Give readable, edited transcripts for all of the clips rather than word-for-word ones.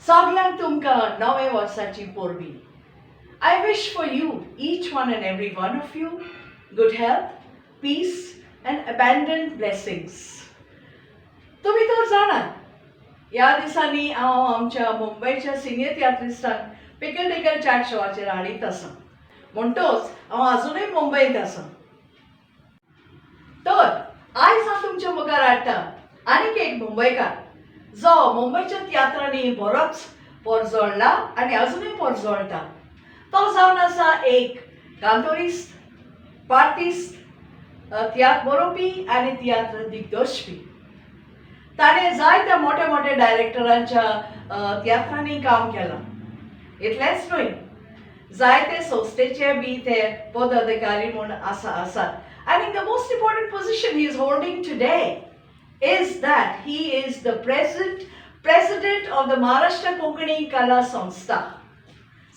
सगल्यांक तुमकां नव्या वर्साची परबीं. I wish for you, each one and every one of you, good health, peace and abundant blessings. तुमी तर जाणात, ह्या दिसांनी हांव आमच्या मुंबयच्या सिनियर तियात्रिस्टांक पिकल टिकल चॅट शोवाचेर हाडीत आसा. म्हणटोच हांव आजुनूय मुंबयत आसा. तर आयज हांव तुमच्या मुखार हाडटा आनीक एक मुंबयकार, जो मुंबयच्या तियात्रांनी बरोच पोरजोळला आनी अजुनूय पोरजोळटा. तो जावन आसा एक कांतोरिस्त, पार्टिस्ट, तियात्र बरोवपी आनी तियात्र दिग्दर्शपी. ताणें जायत्या मोठ्या मोठ्या डायरेक्टरांच्या तियात्रांनी काम केलां. इतलेंच न्हय, जायते संस्थेचे बी ते पदाधिकारी म्हूण आसा आसात. आनी the most important position he is holding today is that he is the present president of the Maharashtra Konkani Kala Sanstha.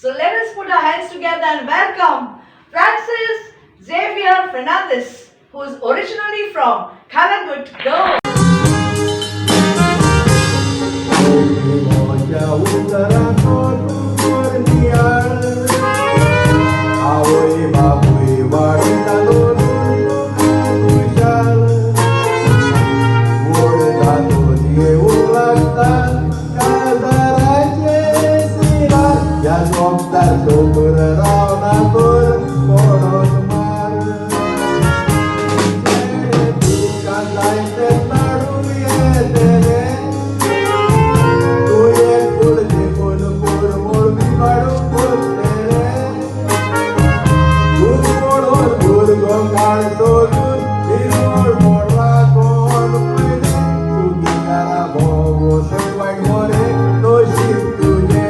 So let us put our hands together and welcome Francis Xavier Fernandez, who is originally from Calangute, Goa. मोच्या उतरांचो तूं नियाळ, आवय बापूय वाडयतालो खुशाल. व्हड जातोच येवंक लागता काजाराचे सिरार, ह्या सोंपतार सोबूर रावना तर पडत मार. तुका जायते लाडू येतले, तूं एक फूल देखून पोरमोळ बी काडूंक पडटलें. दूद पडोवन भुरगो काळ सोदून निरोळ मोडला कोण पयलें. सुखी घरा भोंवो थंय वायट बरें नशीब तुजें.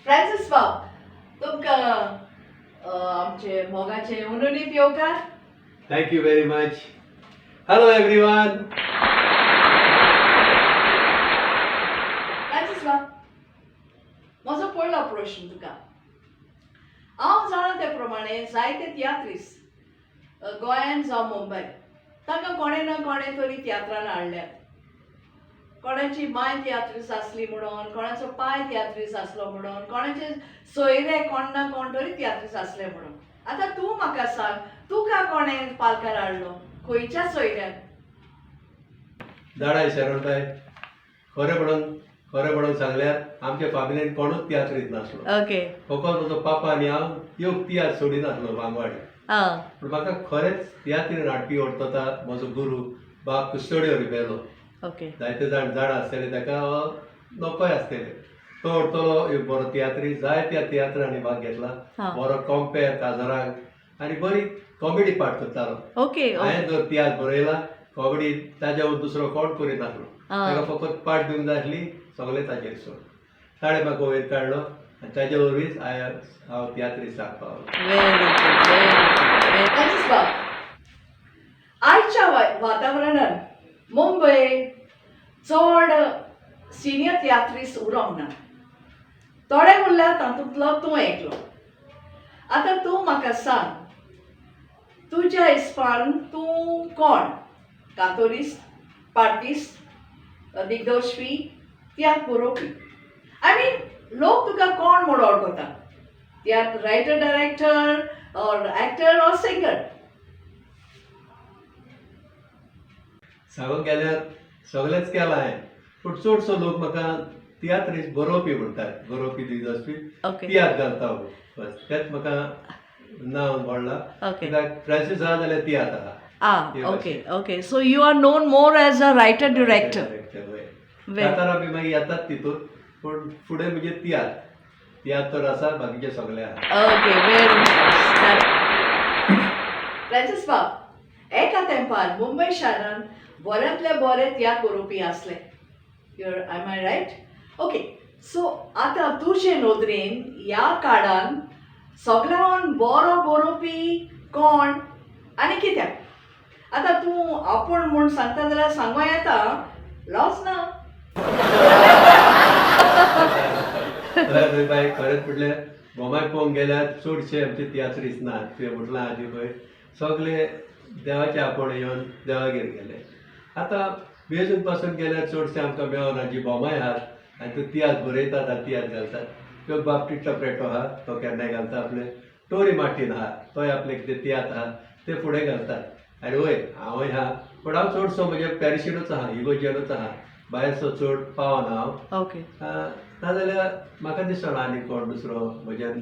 फ्रांसीस बाब, तुमकां आमचे मोगाचे हुनहुनीत येवकार. Thank you very much. Hello everyone. Francis बाब, म्हजो पयलो प्रश्न तुका. हांव जाणा ते प्रमाणे जायते तियात्रीस गोंयान जावं मुंबय, तांकां कोणें ना कोणें तरी तियात्रान हाडल्यात. कोणाची माय तियात्रीस आसली म्हणून, कोणाचो पाय तियात्रीस आसलो म्हणून, कोणाचे सोयरे कोण ना कोण तरी तियात्रीस आसले म्हणून. आतां तूं म्हाका सांग, तुका कोणें पालकार हाडलो, खंयच्या सोयऱ्यान? जाणाय शरणबाय, खरें म्हणून सांगल्यार आमच्या फामिलीन कोणूच तियात्रीत नासलो. फकत म्हजो पापा आनी हांव एक तियात्र सोडिनासलो बांगवाडी. पूण म्हाका खरेंच तियात्रीन हाडपी वता म्हजो गुरू बाब कुस्टोडियो रिबेलो. जायते जाण जाणा आसतले ताका, नोकोय आसतले. तो व्हरतलो एक बरो तियात्री, जायत्या तियात्रांनी भाग घेतला. बरो कॉम्पेर काजारांक आनी बरी कॉमेडी पार्ट करतालो. हांवें जर तियात्र बरयला कॉमेडी, ताज्या वयर दुसरो कोण करिनासलो. ताका फकत पार्ट दिवंक जाय आसली, सगळें ताजेर सोड. ताणें म्हाका वयर काडलो आनी ताजे वरवींच हांव तियात्रीस्त जावंक पावलो. Very good, very good. Francis बाब, आयच्या वातावरणान मुंबय चड सिनियर तियात्रीस उरोंक ना. थोडे उरल्या, तातूंतलो तूं एकलो. आतां तूं म्हाका सांग, तुज्या हिसपान तूं कोण? कांतोरिस्त, पार्टिस्ट, दिग्दर्शपी, तियात्र बरोवपी? I mean, लोक तुका कोण म्हूण वळखता? तियात्र writer, director or actor or singer? सांगूंक गेल्यार सगळेंच केलां हांवें, पूण चडसो लोक म्हाका तियात्रीस्त बरोवपी म्हणटात, बरोवपी, दिग्दर्शपी. तियात्र घालता हांव, बस तेंच म्हाका नांव पडलां. कित्याक फ्रांसीस आहा जाल्यार तियात्र आहा. Okay. So you are known more as a writer director. Director. कांतारां बी मागीर येतात तितून, पूण फुडें म्हणजे तियात्र. तियात्र तर आसा, बाकीचे सगळे आहा. Okay, very nice. Francis बाब, एका तेंपार मुंबय शारान बऱ्यांतले बरे तियात्र बरोवपी आसले. Your am I right? Okay, so आतां तुजे नदरेन ह्या काळान सगळ्यान बरो बरोवपी कोण आनी कित्याक? आतां तूं आपूण म्हूण सांगता जाल्यार सांगूं येता, लॉस ना. हय हय बाय, खरेंच म्हटल्यार बोमाय पळोवंक गेल्यार चडशे आमचे तियात्रीस ना. तुवें म्हटलां आदी पळय, सगळे देवाचे आपोवणें येवन देवागेर गेले. आतां बेजून पासून गेल्यार चडशे आमकां मेळना जी बोमाय आहात आनी ते तियात्र बरयतात आनी तियात्र घालतात. त्यो बाब टिट्टो प्रेटो आहा, तो केन्नाय घालता आपले. टोरी मार्टीन आहा, तोय आपले कितें तियात्र आहा ते फुडें घालतात. आनी वय हांवूय आहा, पूण हांव चडसो म्हजे पॅरिशीनूच आहा, इगोजेनूच आहा, भायरसो चड पावना हांव. नाजाल्यार म्हाका दिसना आनी कोण दुसरो म्हज्यान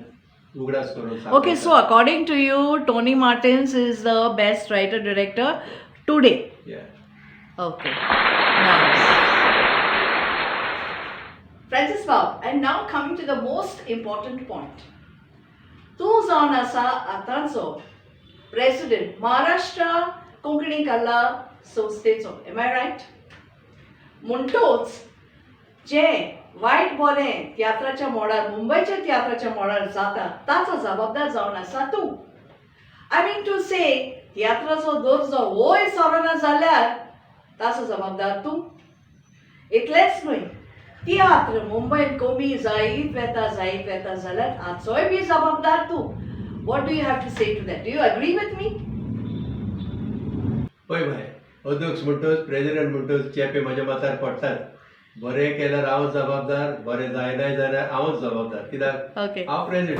उगडास करून सांगूं Okay, so येता. According to you, Tony Martins is the best writer director today. Yeah. Okay, nice. Francis Bob, and now coming to the most important point. तूं जावन आसा आतांचो प्रेसिडेंट महाराष्ट्र कोंकणी कला संस्थेचो, एम I right? म्हणटोच जे वायट बरें तियात्राच्या मोडार, मुंबयच्या तियात्राच्या मोडार जाता ताचो जबाबदार जावन आसा तूं. I mean to से, तियात्राचो दर्जो वयर सरना जाल्यार ताचो जबाबदार तूं. इतलेंच न्हय, तियात्र मुंबयन कमी जायत वेता जायत वेता जाल्यार हाचोय बी जबाबदार तूं. What do you have to say to that? Do you agree with me? पळय बाय, अध्यक्ष म्हणटच, प्रेजिडेंट म्हणटच चेपे म्हज्या माथ्यार पडटात. बरें केल्यार हांव जबाबदार, बरें जायनाय जाल्यार हांवच जबाबदार. कित्याक? हांव प्रेजिडेंट.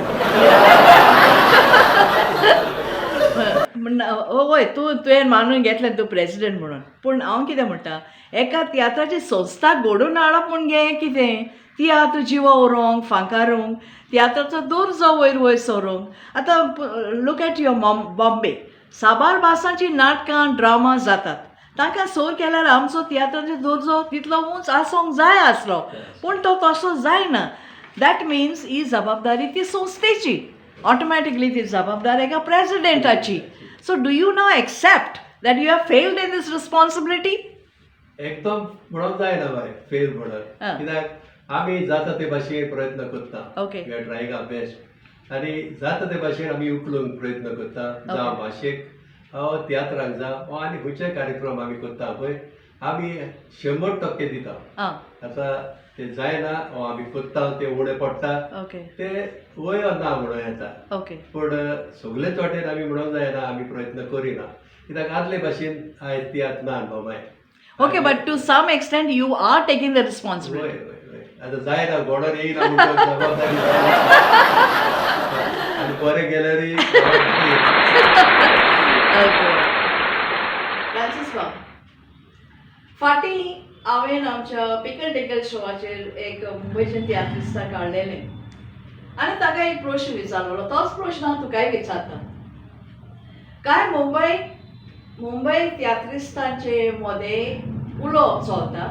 हय, तुवें मानून घेतलें तूं प्रेजिडेंट म्हणून, पूण हांव कितें म्हणटा, एका तियात्राची संस्था घडोवन हाडप म्हणजे कितें? तियात्र जिवो उरोंक, फांकारूंक, तियात्राचो दर्जो वयर वयर सरूंक. आतां look at your Bombay, साबार भासांची नाटकां ड्रामा जातात. तांकां सोर केल्यार आमचो तियात्राचो दर्जो तितलो उंच आसूंक जाय आसलो, पूण तो तसो जायना. That means ही जबाबदारी ती संस्थेची, ऑटोमॅटिकली ती जबाबदारी एका प्रेजिडेंटाची. So do you now accept that you have failed in this responsibility? एकदम म्हणूंक जायना बाय फेल म्हणून, कित्याक आमी जाता ते भाशेन प्रयत्न करता. We are trying our best आनी जाता ते भाशेन आमी उखलूंक प्रयत्न करता, जावं भाशेक वा तियात्राक जावं वा आनी खंयचे कार्यक्रम आमी करता पळय, आमी 100% दिता. आतां ते जायना वा आमी करता ते उणें पडटा, ते वय ना म्हणूं येता. पूण सगलेच वाटेन आमी म्हणूंक जायना आमी प्रयत्न करिना, कित्याक आदले भाशेन आयज तियात्र ना बाबाय. Okay, but to some extent you are taking the responsibility. वय वय वय आतां जायना, गोडोर येयना म्हणटच जबाबदारी आनी बरें गेल्यारय. ओके फ्रांसीस बाब, फाटीं हांवें आमच्या पिकल टिकल शोवाचेर एक मुंबयचें तियात्रिस्ता काडलेलें आनी ताका एक प्रश्न विचारलेलो. तोच प्रश्न हांव तुकाय विचारता. काय मुंबय तियात्रिस्तांचे मदें उलोवप चलता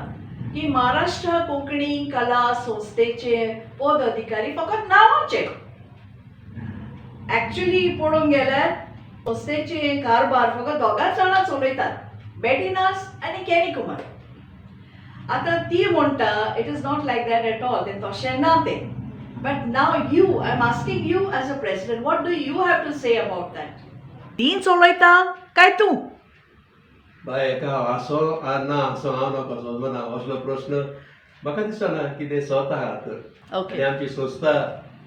की महाराष्ट्र कोंकणी कला संस्थेचे पद अधिकारी फकत नांवाचे, ऍक्च्युली पळोवंक गेल्यार संस्थेचे कारभार फकत दोगांच जाणां चलयतात, बेटिनास आनी कॅनी कुमार. आतां ती म्हणटा it is not like that at all, तें तशें ना तें. But now you, I am asking you as a president, what do you have to say about that? ती चलयता काय तूं? बाय, एका आसो आ ना असो हांव नको समजना असलो प्रश्न. म्हाका दिसना की तें सत आहा तर. आनी आमची संस्था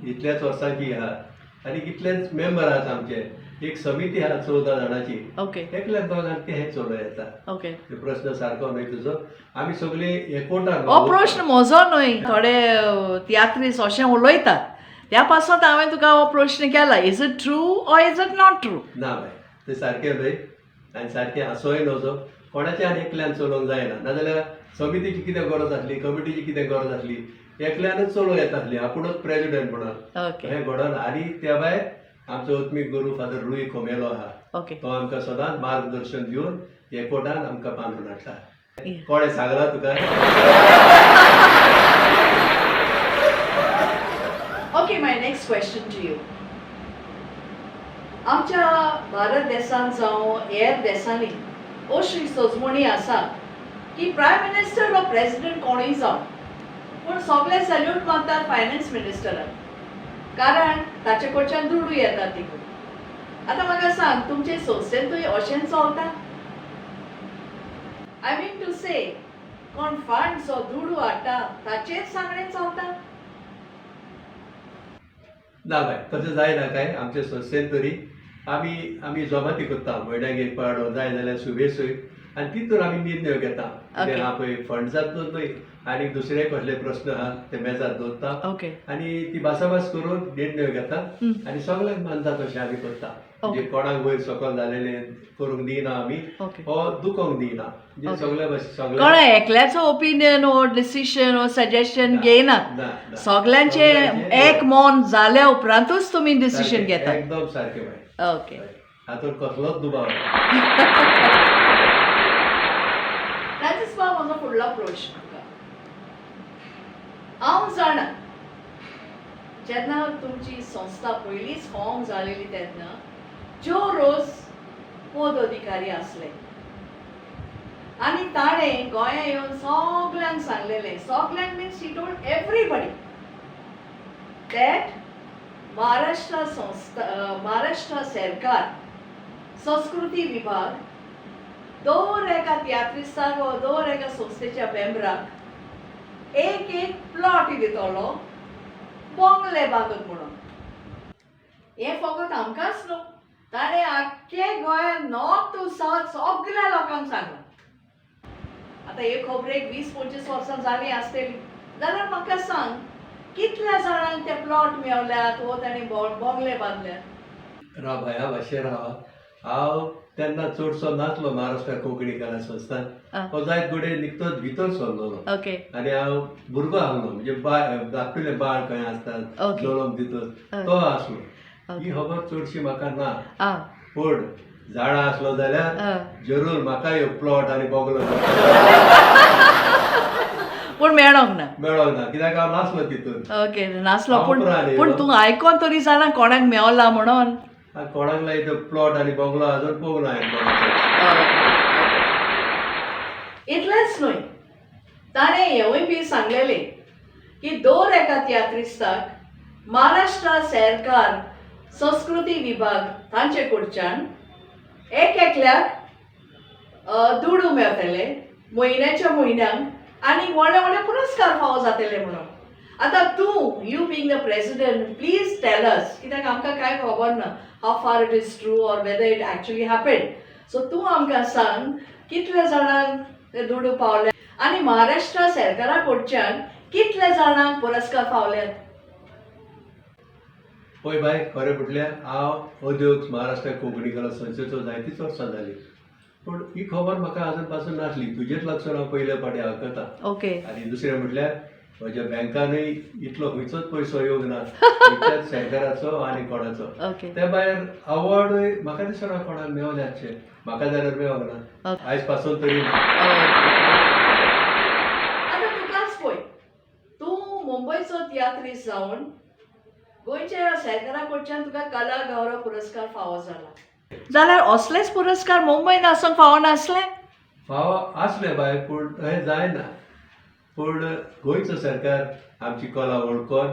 इतल्याच वर्सांची आहा आनी कितलेच मेंबर आहात आमचे. एक समिती आहा 14 जाणांची. एकल्या दोगांक ते हें चलोवं येता. ते प्रश्न सारको न्हय तुजो. आमी सगळीं एकवटान हो प्रश्न म्हजो न्हय, थोडे तियात्रीस अशें उलयतात, त्या पासत हांवें तुका हो प्रश्न केला, is it true or is it not true? ना बाय, ते सारकें न्हय आनी सारकें आसोय नजो. कोणाच्या आनी एकल्यान चलोवंक जायना, नाजाल्यार समितीची कितें गरज आसली, कमिटीची कितें गरज आसली? एकल्यानूच चलोवं येता आसली, आपुणूच प्रेजिडेंट म्हणून. हें घडोवन. आनी त्या भायर आमचो आत्मीक गुरू फादर लुई खोमेलो आहा, तो आमकां सदांच मार्गदर्शन दिवन एकवटान आमकां बांदून हाडटा. कोणें सांगलां तुका? Okay, my next question to you. आमच्या भारत देशांत जावं हेर देशांनी अशी सजमणी आसा की प्रायम मिनिस्टर वा प्रेसिडेंट कोणूय जावं, पूण सगळे सॅल्यूट मारतात फायनान्स मिनिस्टराक. कारण ताचे कडच्यान दुडू येतात तिकून. आतां म्हाका सांग, तुमचे संस्थेंतूय अशेंच चलता? I mean to से, कोण फंड जो दुडू हाडटा ताचेच सांगणें चलता? ना बाय, तशें जायना काय. आमचे संस्थेन तरी आमी आमी जमाती करता म्हयन्याक एक पाडो, जाय जाल्यार सुबेसूय, आनी तितून आमी निर्णय घेता कितें आहा पळय फंड्सांतलो न्हय आनी दुसरे कसले प्रस्न आहा ते मेजार दवरता आनी ती भासाभास करून निर्णय घेता आनी सगळ्यांक मानता तशें आमी करता. म्हणजे कोणाक वयर सकल जालेलें करूंक दिना आमी हो दुखोंक दिना, म्हणजे सगळे भाशेन सगळे कोणा एकल्याचो ओपिनियन वो डिसिशन वो सजेशन घेयनात, ना, ना. सगळ्यांचे सगळ्यांचे एक मन जाल्या उपरांतूच तुमी डिसिशन सारकें, घेतात. एकदम सारकें बाय. हातूंत कसलोच दुबाव ना. फ्रांसीस बाब, म्हजो फुडलो प्रश्न तुका. हांव जाणा, जेन्ना तुमची संस्था पयलींच फॉर्म जालेली तेन्ना ज्यो रोज पद अधिकारी आसले आनी ताणें गोंया येवन सगल्यांक सांगलेलें, सगल्यांक means he told everybody that Maharashtra संस्था, महाराष्ट्र सरकार संस्कृती विभाग दर एका तियात्रिस्ताक वा दर एका संस्थेच्या मेंबराक एक एक प्लॉट दितलो बंगले बांदूंक म्हणून. हें फकत आमकांच न्हू, ताणें आख्खे गोंयांत नॉर्थ टू सावथ सगल्या लोकांक सांगलां. आतां हे खबरेक 20-25 वर्सां जालीं आसतलीं. जाल्यार म्हाका सांग, कितल्या जाणांक ते प्लॉट मेवल्यात वो ताणें बंगले बांदल्यात? राव बाय, हांव मातशें राव. हांव तेन्ना चडसो नासलो महाराष्ट्र कोंकणी कला संस्थान. हो जायत घडये निकतोच भितर सरलेलो आनी हांव भुरगो आहलो, म्हणजे बाळ, धाकटुलें बाळ खंय आसतात जल्म दितच तो आसलो. ही खबर चडशी म्हाका ना, पूण जाणा आसलो जाल्यार जरूर म्हाकाय प्लॉट आनी बगलो पूण मेळोंक ना. मेळोंक ना, कित्याक हांव नासलो तितून. ओके, नासलो, हांव पूण उपरांत पूण येयलो. तूं आयकोन तरी जाणा कोणाक मेवला म्हणून. आनी कोणाक लायक तो प्लॉट आनी बंगलो अजून पळोवंक ना हांवें कोणाचो. इतलेंच न्हय, ताणें हेंवूय बी सांगलेलें की दर एका तियात्रिस्ताक महाराष्ट्र सरकार संस्कृती विभाग तांचे कडच्यान एक एकल्याक दुडू मेळटले म्हयन्याच्या म्हयन्याक आनी व्हडले व्हडले पुरस्कार फावो जातले म्हणून. आतां तूं, you being the president, please tell us, कित्याक आमकां कांय खबर ना how far it is true or whether it actually happen. So तूं आमकां सांग, कितले जाणांक ते दुडू पावले आनी महाराष्ट्र सरकारा कडच्यान कितले जाणांक पुरस्कार फावल्यात? पळय बाय, खरें म्हटल्यार हांव अध्यक्ष महाराष्ट्र कोंकणी कला संस्थेचो जायतीच वर्सां जालीं, पूण ही खबर म्हाका अजून पासून नासली. तुजेच लागसून हांव पयले फावटी आयकता. आनी दुसरें म्हटल्यार म्हज्या बँकानूय इतलो खंयचोच पयसो येवंक ना खंयच्याच सरकाराचो आनी कोणाचो. त्या भायर अवॉर्डूय म्हाका दिसना कोणाक मेवल्यातशे. म्हाका जाल्यार मेवंक ना आयज पासून तरी ना. आतां तुकाच पळय, तूं मुंबयचो तियात्रीस्त जावन गोंयच्या सरकारा कडच्यान तुका कला गौरव पुरस्कार फावो जाला, जाल्यार असलेच पुरस्कार मुंबयन आसूंक फावो नासले? फावो आसले बाय, पूण तशें जायना. पूण गोंयचो सरकार आमची कला वळखून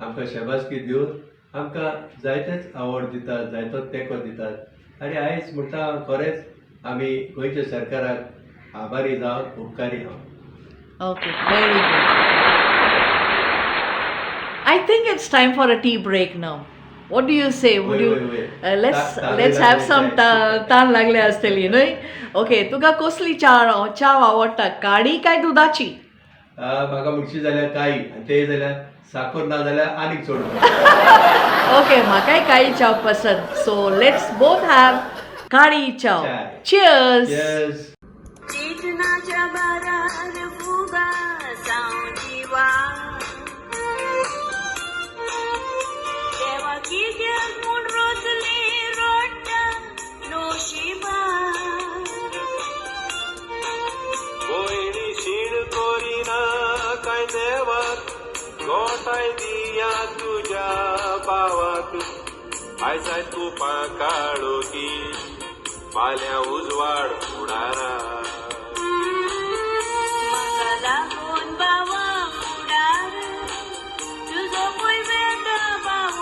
आमकां शाबासकी दिवन आमकां जायतेच अवॉर्ड दितात, जायतो तेंको दितात आनी आयज म्हणटा हांव खरेंच आमी गोंयच्या सरकाराक आभारी जावन उपकारी आहा. Okay, very good. I think it's time for a tea break now. What do you say? Would वय, you वय, वय. Let's let's have some. तान लागले आसतली न्हय? ओके, तुका कसली च्या च्या आवडटा, काडी काय दुदाची? म्हाका म्हणशी जाल्यार काळी, आनी तेय जाल्यार साखर ना जाल्यार आनीक चड. ओके, म्हाकाय काळी च्या पसंत, सो let's both have काळी च्या. चाय. चियर्स. Yes. चिंतनाच्या बारार फुगा जिवा देवा कित्याक म्हूण रोजले रोडटा नशिबा. भयणी शीण करिना काय देवाक, गोठाय दिया तुज्या भावाक. आयज तुपा काळोखी, फाल्यां उजवाड फुडारा. म्हाका लागून भावा फुडार तुजो पय वेता भाव.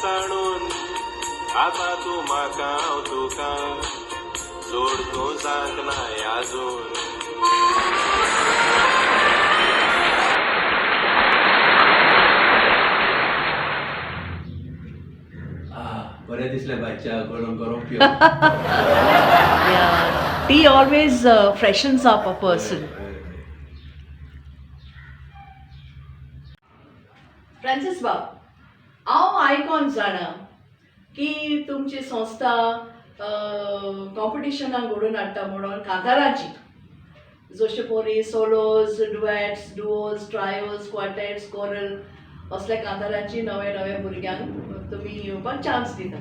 सांडून आतां तूं म्हाका हांव तुका जोड तूं जावंक नाय आजून. बरें दिसलें बाय, च्या गरम गरम पिवन. Tea always freshens up a person. Francis बाब, हांव आयकोन जाणा की तुमची संस्था कॉम्पिटिशनां घडोवन हाडटा म्हणून कांताराची, जशे पोरी solos, duets, duos, trios, quartets, choral असल्या कांतारांची नवे नवे भुरग्यांक तुमी येवपाक चान्स दिता.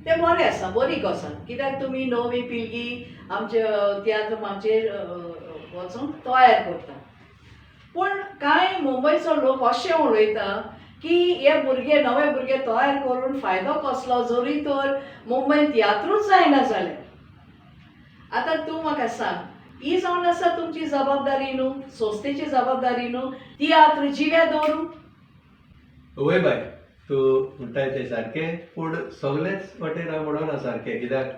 तें बरें आसा, बरी गजाल, कित्याक तुमी नवी पिळगी आमच्या तियात्र माचयेर वचूंक तयार करता. पूण कांय मुंबयचो लोक अशें उलयता की हे भुरगे, नवे भुरगे तयार करून फायदो कसलो जरी तर मुंबयन तियात्रूच जायना जाल्यार. आतां तूं म्हाका सांग, ही जावन आसा तुमची जबाबदारी न्हू, संस्थेची जबाबदारी न्हू तियात्र जिवे दवरूंक? वय बाय, तूं म्हणटाय तें सारकें, पूण सगलेच वाटेन हांव म्हणना सारकें, कित्याक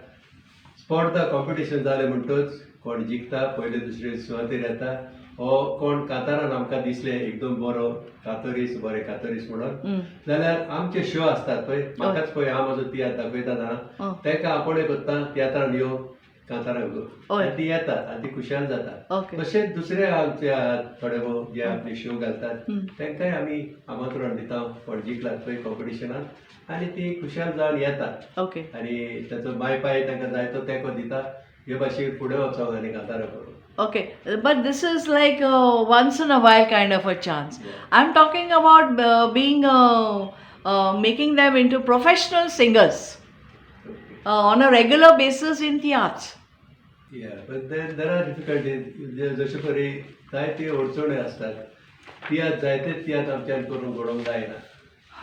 स्पर्धा कॉम्पिटिशन जालें म्हणटच कोण जिखता, पयले दुसरे सुवातेर येता, हो कोण कांतारान आमकां दिसलें एकदम बरो कातरीस, बरें कातरीस म्हणून जाल्यार आमचे शो आसतात पळय, म्हाकाच पळय, हांव म्हजो तियात्र दाखयता जाणा, ताका आपोवणें करता तियात्रान यो, कांताराक यो, आनी ती येतात आनी ती खुशाल जाता. तशेंच दुसरे आमचे आहात थोडे भोव जे आपले शो घालतात, तांकांय आमी आमंत्रण दिता, कोण जिखलात पळय कॉम्पिटिशनान, आनी ती खुशाल जावन येतात. आनी ताचो मायपाय तांकां जाय तो तेंको दिता, हे भाशेन फुडें वचोंक आनी कांतारां करूंक. Okay, but this is like once in a while kind of a chance. I'm talking about being making them into professional singers on a regular basis in the arts. Yeah, but then there are difficulties. जशे परी जायते अडचण्यो आसतात. तियात्र, जायते तियात्र आमच्यान करूंक घडोवंक जायना.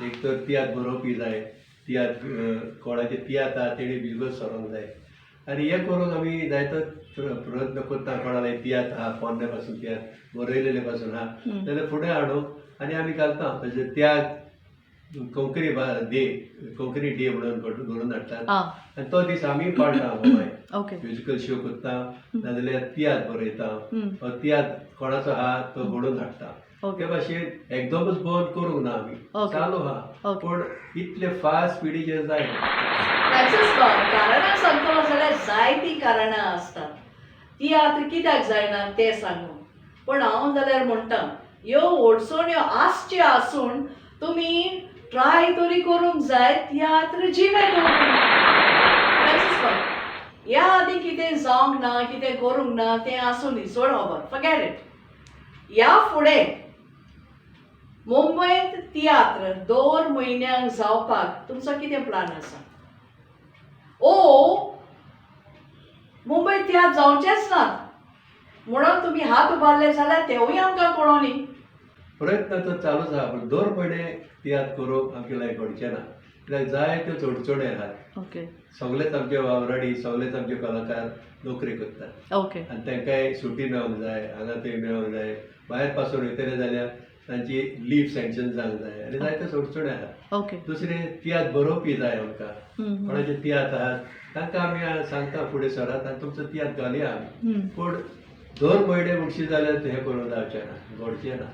एक तर तियात्र बरोवपी जाय, तियात्र कोणाचे तियात्र आहा तेणी बिजगोज सरोंक जाय, आनी हें करूंक आमी जायतो प्रयत्न करता. कोणाले तियात्र आहा पोन्ने पासून, तियात्र बरयलेले पासून आहा जाल्यार फुडें हाडूंक आनी आमी घालता. तशें त्याग कोंकणी डे, कोंकणी डे म्हणून घडोवन हाडटात आनी तो दीस आमी पाळटा गोंय. म्युजिकल शो करता, नाजाल्यार तियात्र बरयता, हो तियात्र कोणाचो आहा तो घडोवन हाडटा. ते भाशेन एकदमच बंद करूंक ना आमी, चालू आहा, पूण इतले फास्ट स्पिडीचेर जायना. फ्रांसीस बाब, कारणां सांगतलो जाल्यार जायतीं कारणां आसतात तियात्र कित्याक जायना तें सांगूंक. पूण हांव जाल्यार म्हणटा, ह्यो अडचण्यो आसच्यो आसून तुमी ट्राय तरी करूंक जाय तियात्र जिवे दवरूंक. फ्रांसीस बाब, ह्या आदीं कितें जावंक ना, कितें करूंक ना तें आसूं न्ही, सोड खबर, फॉरगेट it. ह्या फुडें मुंबयत तियात्र दर म्हयन्याक जावपाक तुमचो कितें प्लान आसा? ओ मुंबय तियात्र जावचेच नात म्हणून तुमी हात उबारले जाल्यार तेवूय आमकां कळोनी न्ही. प्रयत्न तर चालूच आहा, पूण दर म्हयने तियात्र करूंक आमचे लागीं घडचें ना, कित्याक जायत्यो अडचण्यो आहात. सगळेच आमचे वावराडी, सगळेच आमचे कलाकार नोकरी करतात आनी तांकांय सुटी मेळोंक जाय, हांगा थंय मेळोंक जाय, भायर पासून वयतले जाल्यार तांची लीव सँक्शन जावंक जाय, आनी जायत्यो अडचण्यो आहात. दुसरें, तियात्र बरोवपी जाय आमकां. कोणाचे तियात्र आहात तांकां आमी सांगता, फुडें सरात आनी तुमचो तियात्र घालया आमी, पूण दर म्हयने म्हणशी जाल्यार हें करूंक जावचें ना, घडचें ना.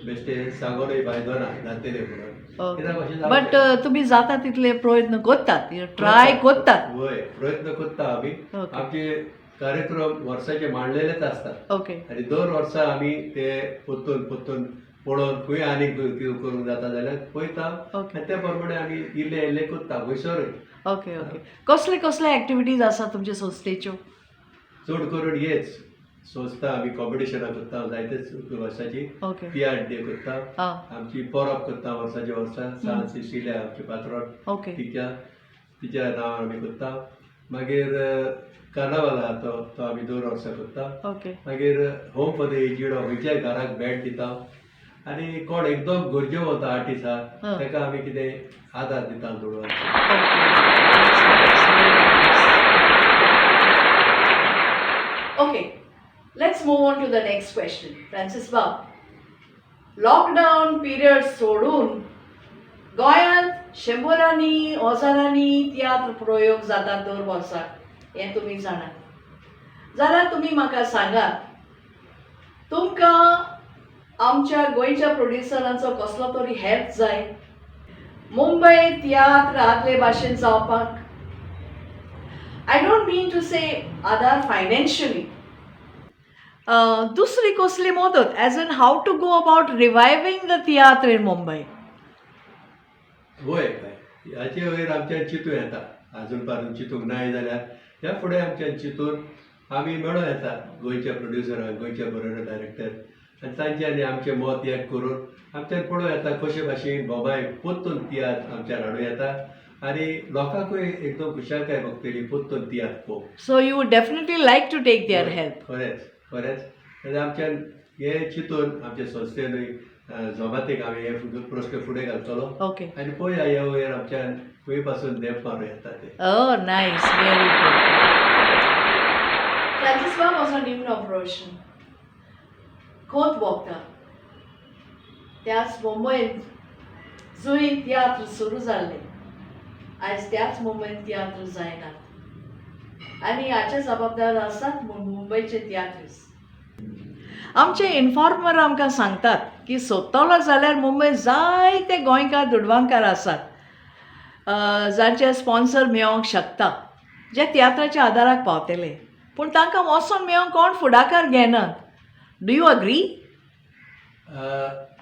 बेश्टे सांगूनय फायदो ना, जातलें म्हणून. कित्याक अशें जावचें बट ना. तुमी जाता तितले प्रयत्न करतात, ट्राय करतात. वय, प्रयत्न करता आमी. आमचे कार्यक्रम वर्साचे मांडलेलेच आसतात आनी दर वर्सा आमी ते परतून परतून पळोवन खंय आनीक कितें करूंक जाता जाल्यार पळयता आनी त्या प्रमाणे आमी इल्ले इल्ले करता हयसरूय. ओके ओके कसले कसले एक्टिविटीज आसा तुमचे संस्थेच्यो? चड करून हेच संस्था आमी कॉम्पिटिशनां करता जायतेच वर्साची, तियात्र डे करता, आमची परब करता वर्साच्या वर्सा, सांत सिसिल्या आमची पात्रोन, तिच्या तिच्या नांवान आमी करता. मागीर कार्नावाल आहा तो तो आमी दर वर्सा करता. मागीर होम फॉर the aged, खंयच्याय घराक भेट दिता आनी कोण एकदम गरजेवंत आर्टिस्ट आहा ताका आमी कितें आदार दिता दुडवांचो. Okay, let's move on to the next question. Francis Bob, lockdown period सोडून गोंयांत शंबरांनी हजारांनी तियात्र प्रयोग जातात दर वर्साक हें तुमी जाणात. जाल्यार तुमी म्हाका सांगात, तुमकां आमच्या गोंयच्या प्रोड्युसरांचो कसलो तरी हेल्प जाय मुंबय तियात्र आदले भाशेन जावपाक? I don't mean to say Aadhaar financially, दुसरी कसली मदत, as in how to go about reviving the tiatr in Mumbai. वय काय हाचे वयर आमच्यान चिंतूं येता. आजून पासून चिंतूंक नाय जाल्यार ह्या फुडें आमच्यान चिंतून आमी मेळों येता गोंयच्या प्रोड्युसरांक, गोंयच्या बरोबर डायरेक्टर, आनी तांच्यांनी आमचें मत एक करून आमच्यान पळोवं येता कशे भाशेन बोमाय परतून तियात्र आमच्यान हाडूं येता आनी लोकांकूय एकदम खुशालकाय भोगतली परतून तियात्र पळोवंक. So you would definitely like to take their help. खरेंच खरेंच, आनी आमच्यान हें चिंतून आमचे संस्थेनूय जमातीक आमी हे प्रस्न फुडें घालतलो आनी पळोवया ह्या वयर आमच्यान खंय पासून धेंप मारूं येता ते. Oh, nice, very good. Francis बाब, म्हजो निमणो प्रश्न. खोत भोगता त्याच मुंबयंत जंय तियात्र सुरू जाल्ले, आयज त्याच मुंबयंत तियात्र जायनात आनी हाचे जबाबदार आसात मुंबयचे तियात्रीस. आमचे इन्फॉर्मर आमकां सांगतात की सोदतलो जाल्यार मुंबय जायते गोंयकार दुडवांकार आसात जांचे स्पॉन्सर मेळोंक शकता, जे तियात्राच्या आदाराक पावतले, पूण तांकां वचोन मेळोंक कोण फुडाकार घेनात. Do you agree?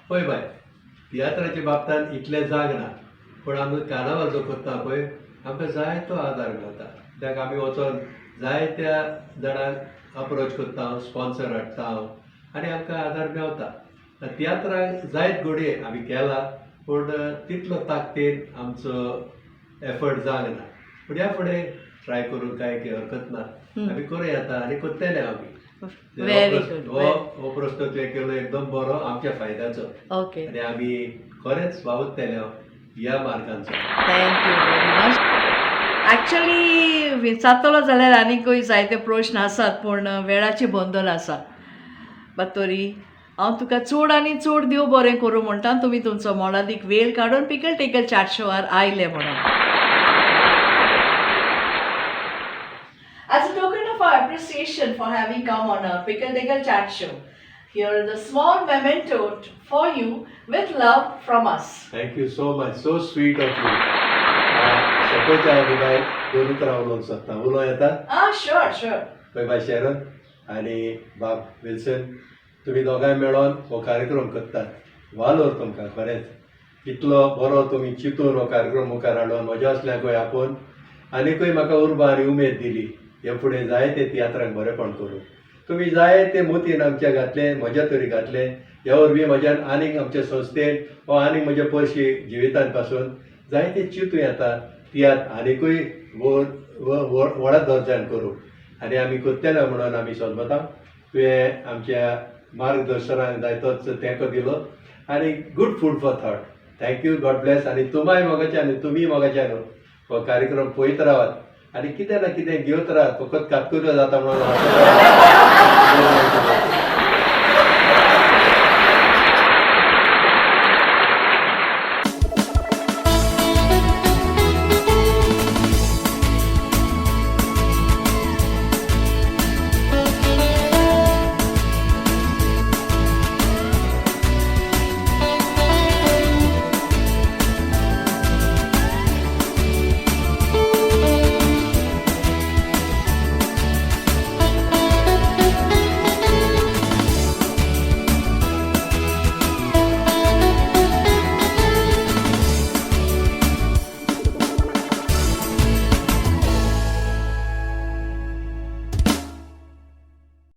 पळय बाय, तियात्राच्या बाबतान इतलें जाग ना, पूण आमी कार्नावाल जो करता पळय, आमकां जायतो आदार मेळटा, कित्याक आमी वचोन जायत्या जाणांक अप्रोच करता, स्पॉन्सर हाडटा आनी आमकां आदार मेवता. तियात्राक जायत घडये आमी केला, पूण तितलो ताकदीन आमचो एफर्ट जावंक ना. पूण ह्या फुडें ट्राय करूंक कांय हरकत ना. आमी करूं येता आनी करतले आमी. Very good. हो हो प्रश्न तुवें केलो एकदम बरो, आमच्या फायद्याचो आनी आमी खरेंच वावुरतले ह्या मार्गांचो. Thank you very much. Actually विचारतलो जाल्यार आनीकूय जायते प्रश्न आसात, पूण वेळाची बंधन आसा. बट तरी हांव तुका चड आनी चड देव बरें करूं म्हणटा, तुमी तुमचो मोलादीक वेळ काडून पिकल टेकल चाट शोआर आयले म्हणून. As a token of our appreciation for having come on our Pickle Tickle Chat Show, here is a small memento for you with love from us. Thank you so much, so sweet of you. सपोच्या आदी बाय दोन उतरां उलोवंक सोदता, उलोवं येता? Ah, sure, sure. पळय बाय Sheeran आनी बाब Wilson, तुमी दोगांय मेळोन हो कार्यक्रम करतात, वालोर तुमकां खरेंच. इतलो बरो तुमी चिंतून हो कार्यक्रम मुखार हाडून म्हज्या असल्यांकूय आपोवन आनीकूय म्हाका उर्बा आनी उमेद दिली हे फुडें जायते तियात्रांक बरेपण करूं. तुमी जाय ते मोतीन आमच्या घातले, म्हज्या तरी घातले. ह्या वरवीं म्हज्यान आनीक आमचे संस्थेन वा आनीक म्हज्या परशी जिवितान पासून जायते चिंतूं येता तियात्र आनीकूय व्हडा दर्जान करूं आनी आमी करतले म्हणून आमी समजता. तुवें आमच्या मार्गदर्शनाक जायतोच तेंको दिलो आनी good food for thought. Thank you, God bless. आनी तुमाय मोगाचे आनी तुमीय मोगाचे न्हू, हो कार्यक्रम पळयत रावात आनी कितें ना कितें घेवत रावात. फकत कातकुऱ्यो जाता म्हणून.